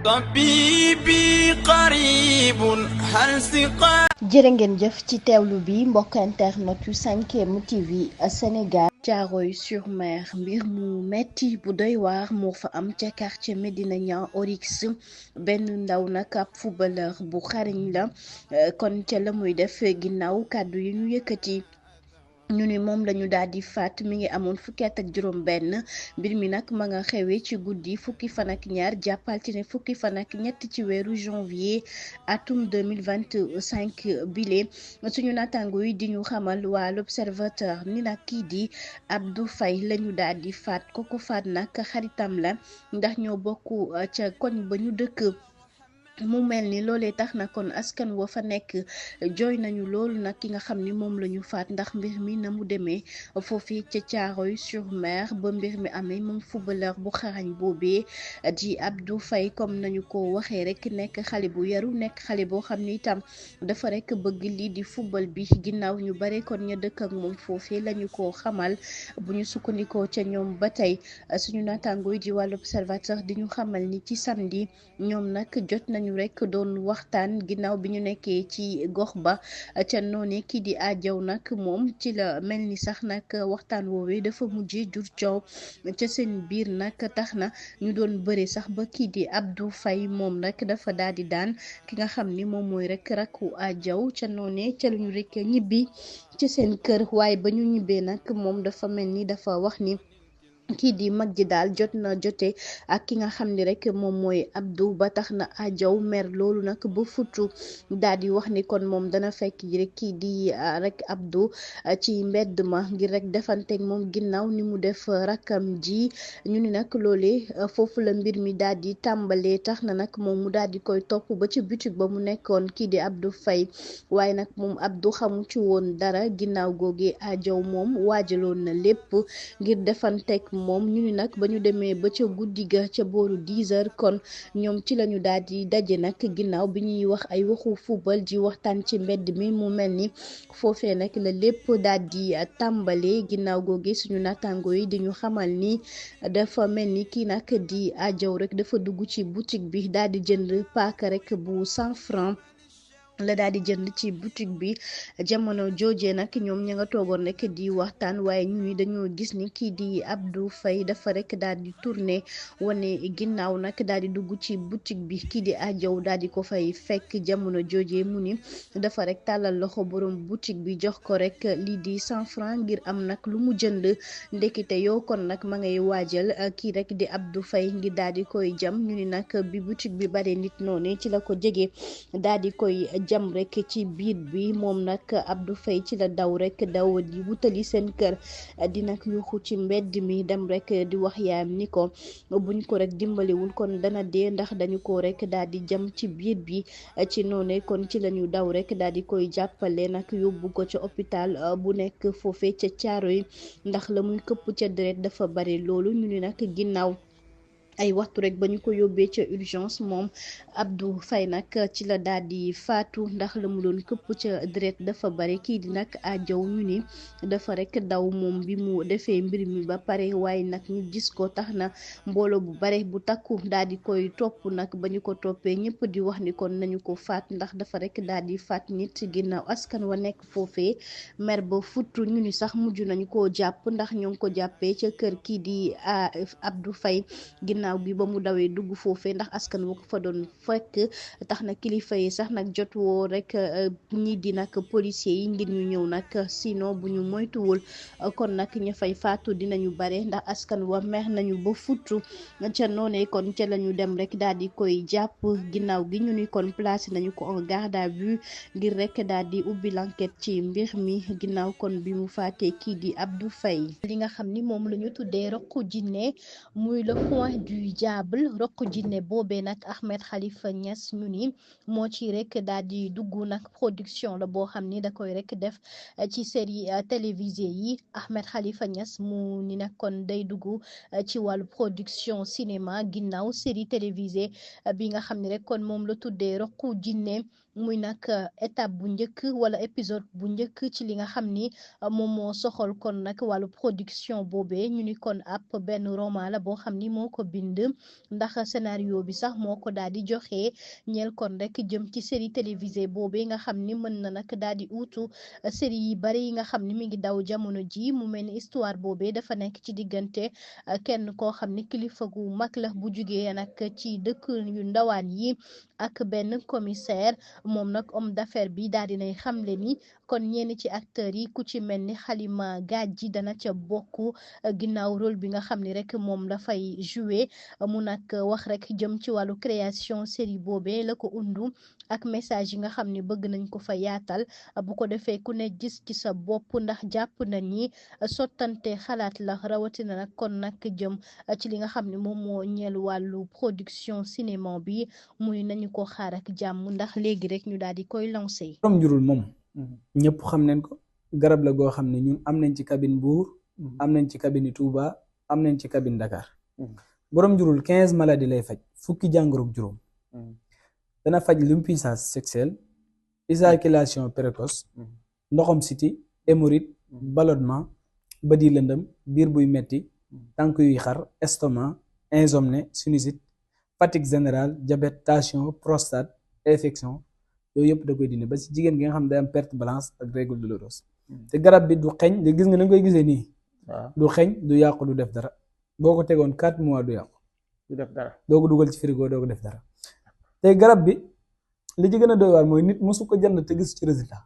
طبيبي قريب هل سقى jërë ngeen jëf ci teewlu bi mbokk internet yu 5M TV Sénégal Thiaroye-sur-Mer mbir mu metti bu doy waar moo fa am ca quartier Médina Niang Orix benn ndaw nag ab footballeur bu xariñ la kon ca la muy def ginnaaw kàddu yi ñu yëkkati ñu ni moom lañu daal di faat mi ngi amoon fukki at ak juróom benn mbir mi nag ma nga xewee ci guddi fukki fan ak ñaar jàppal ci ne fukki fan ak ñett ci weeru janvier atum 2025 bile suñu naataango yi di ñu xamal waa l'observateur ni nag kii di Abdou Faye lañu daal di faat koko faat nag xaritam la ndax ñoo bokk ca koñ ba ñu dëkk mu mel ni loolee tax na kon askan wa fa nekk jooy nañu loolu nag ki nga xam ni moom la ñu faat ndax mbir mi na mu demee foofii ca Thiaroye-sur-Mer ba mbir mi amee moom footballeur bu xarañ boobee di Abdou Faye comme nañu ko waxee rek nekk xale bu yaru nekk xale boo xam ni itam dafa rek bëgg lii di football bi ginnaaw ñu bare kon ña dëkk ak moom foofee lañu ko xamal bu ñu sukkandikoo ca ñoom ba tey suñu naataango yi di wàllu observateur di ñu xamal ni ci samedi ñoom nag jot nañu rek doon waxtaan ginnaaw bi ñu nekkee ci gox ba ca noone kii di ajaw nag moom ci la mel ni sax nag waxtaan woowee dafa mujjee jur coow ca seen biir nag tax na ñu doon bëre sax ba kii di Abdou Faye moom nag dafa daal di daan ki nga xam ni moom mooy rek rakku ajaw ca noone ca lañu rek ñibbi ci seen kër waaye ba ñu ñibbee nag moom dafa mel ni dafa wax ni kii di mag ji daal jot na jote ak ki nga xam ni rek moom mooy Abdou ba tax na ajaw mer loolu nag ba futu daal di wax ni kon moom dana fekk rek kii di rek Abdou ci mbedd ma ngir rek defanteeg moom ginnaaw ni mu def rakkam ji ñu ni nag loolee foofu la mbir mi daal di tàmbalee tax na nag moom mu daal di koy topp ba ci boutique ba mu nekkoon kii di Abdou Faye waaye nag moom Abdou xamu ci woon dara ginnaaw googee ajaw moom waajaloon na lépp ngir defanteeg moom ñu ni nag ba ñu demee ba ca guddi ga ca booru 10 heures kon ñoom ci lañu daal di daje nag ginnaaw bi ñuy wax ay waxu football di waxtaan ci mbedd mi mu mel ni foofee nag la lépp daal di tàmbale ginnaaw googe suñu nattaango yi di ñu xamal ni dafa mel ni kii nag di ajaw rek dafa dugg ci boutique bi daal di jënd paaka rek bu 100 francs la daal di jënd ci boutique bi jamono joojee nag ñoom ña nga toogoon rek di waxtaan waaye ñu ni dañoo gis ni kii di Abdou Faye dafa rek daal di tourner wane ginnaaw nag daal di dugg ci boutique bi kii di ajaw daal di ko fay fekk jamono joojee mu ni dafa rek tàllal loxo borom boutique bi jox ko rek lii di 100 francs ngir am nag lu mu jënd ndekete yow kon nag ma ngay waajal kii rek di Abdou Faye ngir daal di koy jam ñu ni nag bi boutique bi bare nit noonu ci la ko jege daal di koy jam rek ci biir bi moom nag Abdou Faye ci la daw rek daw di wutali seen kër di nag yuuxu ci mbedd mi dem rek di wax yaayam ni ko buñ ko rek dimbaliwul kon dana dee ndax dañu ko rek daal di jam ci biir bi ci noone kon ci lañu daw rek daal di koy jàppale nag yóbbu ko ca hôpital bu nekk foofee ca Thiaroye ndax la muy këpp ca deret dafa bari loolu ñu ni nag ginnaaw ay waxtu rek ba ñu ko yóbbee ca urgence moom Abdou Faye nag ci la daal di faatu ndax la mu doon këpp ca deret dafa bare kii di nag ajaw ñu ni dafa rek daw moom bi mu defee mbir mi ba pare waaye nag ñu gis ko tax na mbooloo bu bare bu takku daal di koy topp nag ba ñu ko toppee ñëpp di wax ni kon nañu ko faat ndax dafa rek daal di faat nit ginnaaw askan wa nekk foofee mer ba futu ñu ni sax mujj nañu koo jàpp ndax ñoo ngi ko jàppee ca kër kii di Abdou Faye ginnaaw bi ba mu dawee dugg foofee ndax askan wu ko fa doon fekk tax na kilifa yi sax nag jot woo rek ñi di nag policiers yi ngir ñu ñëw nag sinon bu ñu moytuwul kon nag ña fay faatu dinañu bare ndax askan wa mer nañu ba futtu ca noonee kon ca lañu dem rek daal di koy jàpp ginnaaw gi ñu ni kon placé nañu ko en garde à vue ngir rek daal di ubbi l'enquête ci mbir mi ginnaaw kon bi mu faatee kii di Abdou Faye li nga xam ni moom la ñu tuddee roqu jinne muy le coin du diable roqu jinne boobee nag Ahmed Khalifa Niass ñu ni moo ci rek daal di dugg nag production la boo xam ni da koy rek def ci série télévisée yi Ahmed Khalifa Niass mu ni nag kon day dugg ci wàllu production cinéma ginnaaw série télévisée bi nga xam ne rek kon moom la tuddee roqu jinne muy nag étape bu njëkk wala épisode bu njëkk ci li nga xam ni moom moo soxal kon nag wàllu production boobee ñu ni kon ab benn roman la boo xam ni moo ko bind ndax scénario bi sax moo ko daal di joxe ñeel kon rek jëm ci série télévisée boobee nga xam ni mën na nag daal di uutu série yi bari yi nga xam ni mi ngi daw jamono ji mu mel ni histoire boobee dafa nekk ci diggante kenn koo xam ni kilifa gu mag la bu jugee nag ci dëkk yu ndawaan yi ak benn commissaire moom nag homme d'affaires bi daal dinay xamle ni kon ñenn ci acteurs yi ku ci mel ni Halima Gadji dana ca bokk ginnaaw rôle bi nga xam ni rek moom dafay jouer mu nag wax rek jëm ci wàllu création série boobee la ko undu ak message yi nga xam ni bëgg nañ ko fa yaatal bu ko defee ku ne gis ci sa bopp ndax jàpp nañ ni sottante xalaat la rawatina nag kon nag jëm ci li nga xam ne moom moo ñeel wàllu production cinéma bi muy nañu ko xaar ak jàmm ndax léegi rek ñu daal di koy lancé. borom njurul moom ñëpp xam nañ ko garab la goo xam ne ñun am nañ ci cabine Mbour am nañ ci cabine Touba am nañ ci cabine Dakar borom njurul 15 maladies lay faj fukki jàngoroog juróom dana faj l'impuissance sexuelle éjaculation précoce ndoxam siti hémorroïde ballonnement bët yi lëndëm biir buy metti tànk yuy xar estomac insomnie sinusite fatigue générale diabète tension prostate infection yooyu yëpp da koy dindi ba si jigéen gi nga xam ne day am perte balance ak règle douloureuse te garab bi du xeeñ li gis nga ni nga koy gisee nii du xeeñ du yàqu du def dara boo ko tegoon 4 mois du yàqu du def dara doo ko dugal ci frigo doo ko def dara te garab bi li ci gën a doy waar mooy nit mosu ko jënd te gis ci résultat